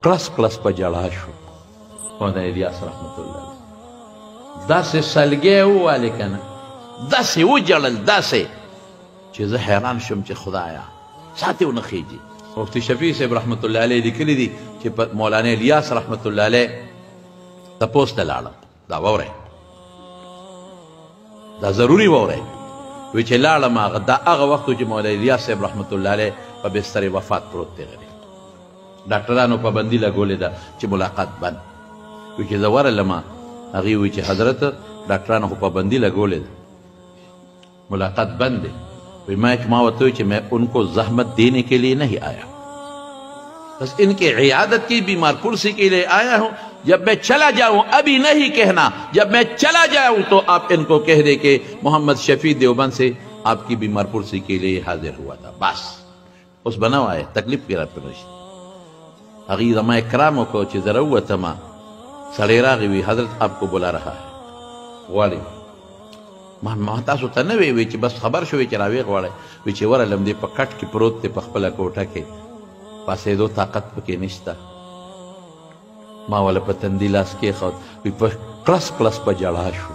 کلس کلس په ژړا شو. مولانا الیاس رحمت الله داسې سلګی ووالې که نه، داسې وژړل، داسې چې زه حیران شوم چې خدایا ساتې ونه خېږي. مفتي شفیع صاحب رحمت الله علیه لیکلي دي چې مولانا الیاس رحمت الله علیه تپوس ته لاړم. دا واورئ، دا ضروري واورئ. وی چې لاړم، هغه دا هغه وخت و چې مولانا الیاس صاحب رحمت الله علیه په بستر وفات پروت دی، غلی ډاکټرانو پابندي لګولې ده چې ملاقات بند. وی چې زه ورغلم، هغې وی چې حضرت ډاکټرانو خو پابندي لګولې ده، ملاقات بند دی. وی ما ورته وویل چې میں ان کو زحمت دینے کے لیے نہیں آیا، بس ان کی عیادت کی بیمار پرسی کے لیے آیا ہوں. جب میں چلا جاؤں، ابھی نہیں کہنا، جب میں چلا جاؤں تو آپ ان کو کہہ دے کہ محمد شفیع دیوبند سے آپ کی بیمار پرسی کے لیے حاضر ہوا تھا. بس اوس به نه وایې، تکلیف کې راته نشي. هغې زما اکرام وکړو چې زه راووتم، سړی راغی، وی حضرت آپ کو بلا رہا ہے، غواړي. ما تاسو ته نه وی چې بس خبر شوې چې راویې غواړی. وی چې ورغلم، دی په کټ کې پروت دی، په خپله کوټه کې، پاڅېدو طاقت پکې نشته. ما وله په تندي لاس کېښود، وی په کلس کلس په ژړا شو.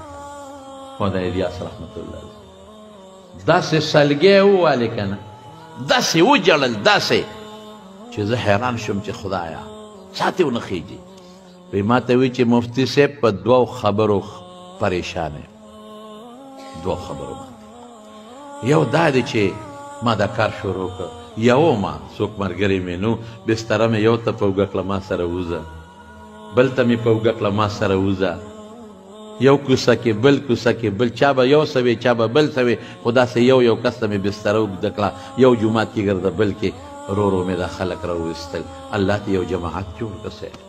مولانا الیاس رحمت الله علیه داسې سلګی ووالې که نه، داسې وژړل، داسې چې زه حیران شوم چې خدایا ساتې ونه خېږي. وی ما ته وی چې مفتي صاحب په دوو خبرو پریشان یم، دوو خبرو باندې. یو دا دی چې ما دا کار شروع کړ، یو ما څوک ملګری مې نو، بستره مې یو ته په اوږه کړه ما سره وځه، بل ته مې په اوږه کړه ما سره وځه، یو کوڅه کې بل کوڅه کې بل، چا به یو څه وي چا به بل څه وي، خو داسې یو یو کس ته مې بستره اوږده کړه، یو جومات کې ګرځه بل کې، رو رو مې دا خلک راوویستل. الله ته یو جماعت جوړ کړه صاحب.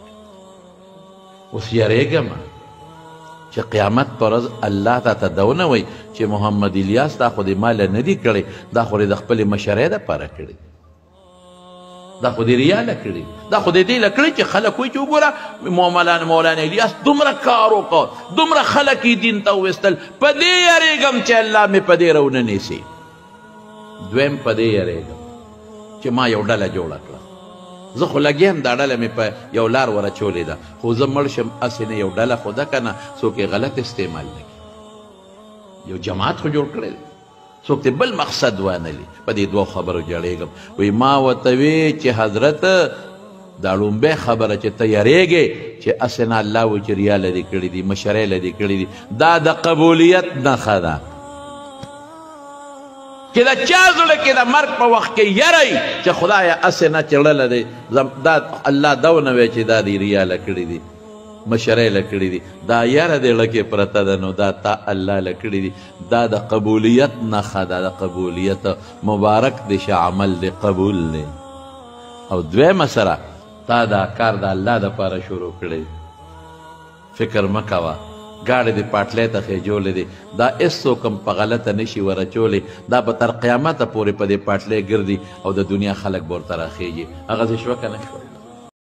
اوس یېرېږم چې قیامت پر ورځ الله تا ته دونه وایي چې محمد الیاس دا خو دې ما له نه دي کړی، دا خو دې د خپلې مشرۍ دپاره کړی، دا خو دې ریا له کړی، دا خو دې دې له کړی چې خلک وایي چې وګوره مولانا الیاس دومره کار وکړ، دومره خلک یې دین ته وویستل. په دې یېرېږم چې الله مې په دې راونه نیسي. دویم په دې یېرېږم چې ما یو ډله جوړه کړه، زه خو لګیا یم، دا ډله مې په یو لار ور اچولې ده، خو زه مړ شم هسې نه یو ډله خو ده که نه څوک یې غلط استعمال نه کړي. یو جماعت خو جوړ کړی دی، څوک دې بل مقصد وانه لي. په دې دوو خبرو جړېږم. وایي ما ورته وی چې حضرت دا ړومبۍ خبره چې ته یېرېږې چې هسې نه الله وایي چې ریا له دې کړي دي، مشرۍ له دې کړي دي، دا د قبولیت نښه ده. چې د چا زړه کې د مرګ په وخت کې یری چې خدایا هسې نه چې ړله دی، دا الله دونه وی چې دا دې ریا له کړي دي، مشرۍ له کړي دي، دا یره دې زړه کې پرته ده، نو دا تا الله له کړي دي، دا د قبولیت نښه ده. د قبولیت مبارک دې شه، عمل دې قبول دی. او دویمه سره تا دا کار د الله دپاره شروع کړی، فکر مه کوه ګاډی دې پاټلی ته خېجولی دی، دا هېڅوک هم په غلطه نشي ور اچولی، دا به تر قیامته پورې په دې پاټلی ګرځي او د دنیا خلک به ورته راخېږي. هغسې شوه که نه شوه؟